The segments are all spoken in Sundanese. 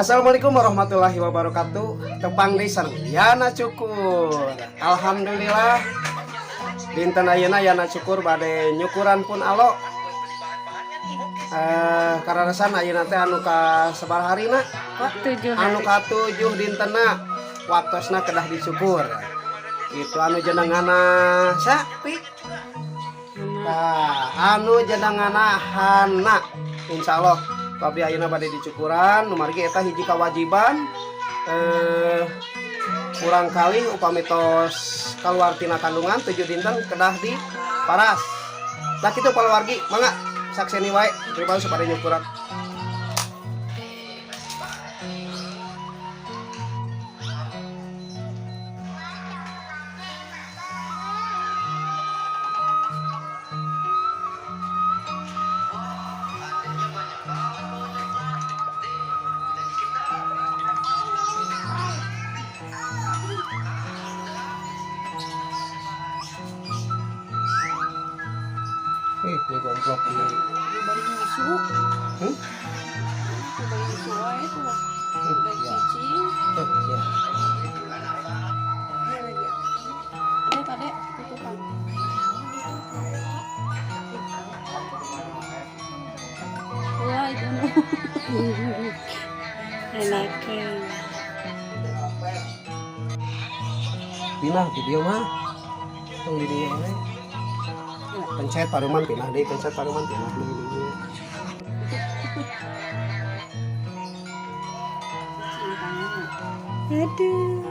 Assalamualaikum warahmatullahi wabarakatuh. Tepang deui sareng Yana Cukur. Alhamdulillah, dinten ayeuna Yana Cukur bade nyukuran pun alo. Kararesan ayeuna teh anu ka sabaraha harina? 7 Anu hari. Katujuh dintena, waktosna kedah dicukur. Itu anu jenengana sapi. Nah, anu jenengana Hana. Insyaallah ku abdi ayeuna bade dicukuran, numargi eta hiji kewajiban, kurang kali upami tos kaluar tina kandungan 7 dinten kedah di paras. Nah, kitu palawargi, mangga sakseni wae pribadi supaya nyukuran. Ih, ini gomplok ini. Bari nyusu. Hmm? Bari nyusu wae tuh. Udah Ya. cicing. Eh, ya. Ini lagi. Ini tadi tutupan. Wah, itu. Enakan. Pindah di dieu mah. Tong di dieu we. Pencet paruman pindah deui, pencet paruman pindah deui di dieu. Cicing tangan. Aduh.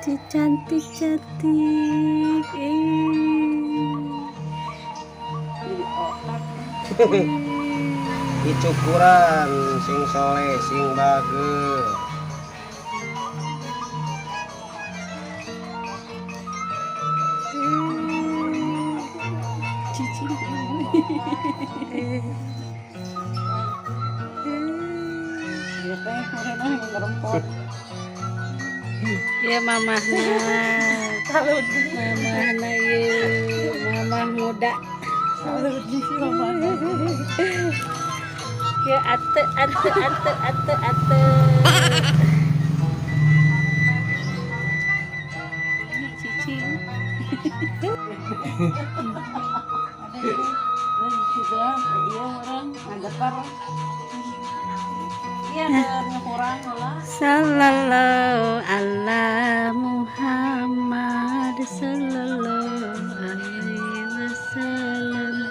Si cantik cantik. Eh. Jadi otak. Dicukuran sing soleh sing bager. Cicing. Dia teh meureun ngerempot. Ya mamahna. Kalau di Mamahna ye, mamah muda. Kalau di mamahna. Ya ate ate ate ate ate. Ini cicing. Ada ini. Lagi juga, iya orang ngagetar. Iya, kurang lah. Sallallahu ala Muhammad sallallahu alaihi wasallam.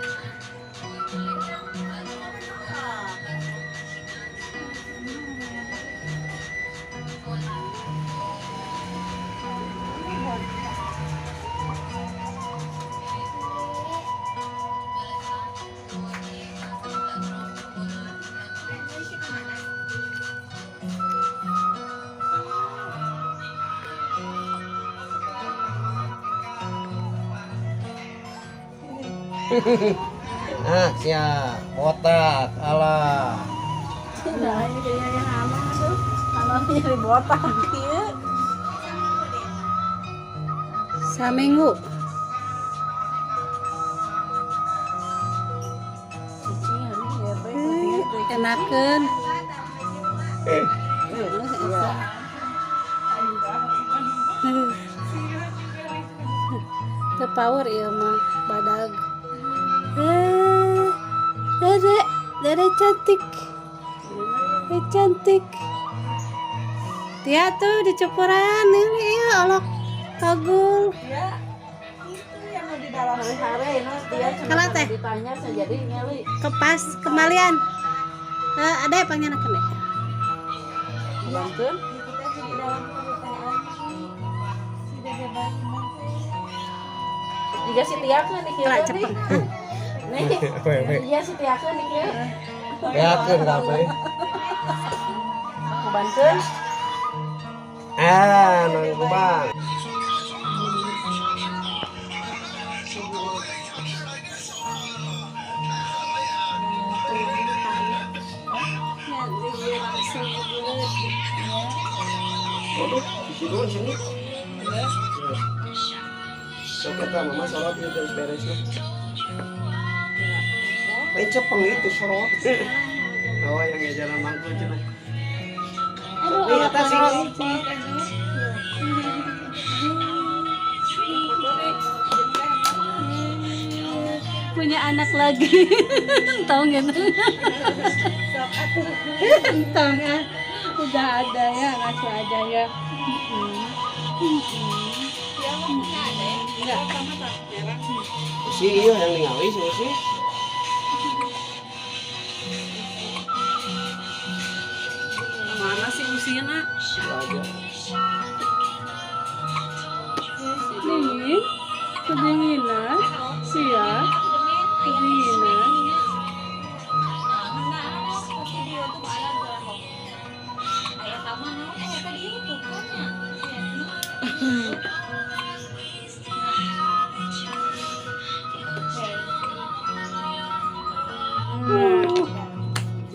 Ah, siap. Botak, alah. Nah, ini kayaknya yang aman tuh. Kalau nyari botak kieu. Saminggu. Cicing ini ya baik. Enakeun. Eh, Iya. Teu power ieu mah badag. Eh, Dede, Dede cantik. Dede cantik. Tia tuh dicukuran ini ya Allah kagul. Ya, itu yang mau di dalam hari-hari, no, dia cuma Kalau teh? Ditanya saya jadi ngeli. Kepas kembalian. Eh, ada ya panggil deh. Bantuin. Jika si Tia kan nih Kelak kieu cepeng. nih. Nih, iya si Tia kan nih kieu. Beakeun kabeh. Aku bantuin. Ah, nang kubang. Waduh, isi dulu sini. Sok eta mama sorot ieu terus beres lah. Lain cepeng itu sorot. Oh, yang jalan mangkul cenah. Aduh, Nih, atas sini. Punya anak lagi. Tahu nggak? Entang ah. Udah ada ya, langsung aja ya. Enggak. Si iya yang ningali si Usi. Mana sih usianya? Si aja. Dingin, kedinginan, siap, kedinginan.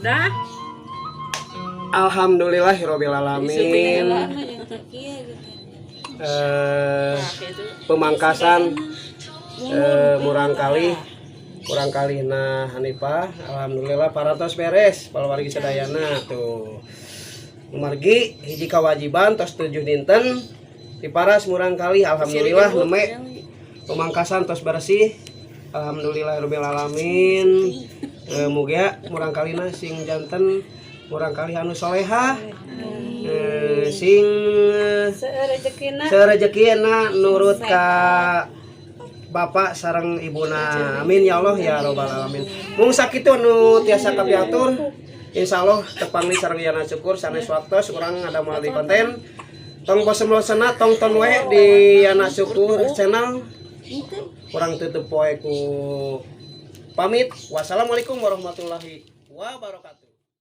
Udah? Alhamdulillahirabbil alamin. Pemangkasan murangkalih nah Hanifah alhamdulillah parantos beres palawargi sadayana tuh. Kumargi hiji kewajiban tos 7 dinten diparas murangkalih, alhamdulillah nembe pemangkasan tos bersih, alhamdulillahirabbil alamin. Mugia murangkalihna sing janten murangkalih anu solehah, sing Serejekina. Serejekina nurut ka bapak sareng ibuna, amin ya Allah ya robbal alamin. Mung sakitu anu tiasa kapiatur, insyaallah tepang deui sareng Yana Syukur sanes waktos urang ada di konten. Tong bosen-bosena tongton we di Yana Syukur channel. Urang tutup poe ku pamit. Wassalamualaikum warahmatullahi wabarakatuh.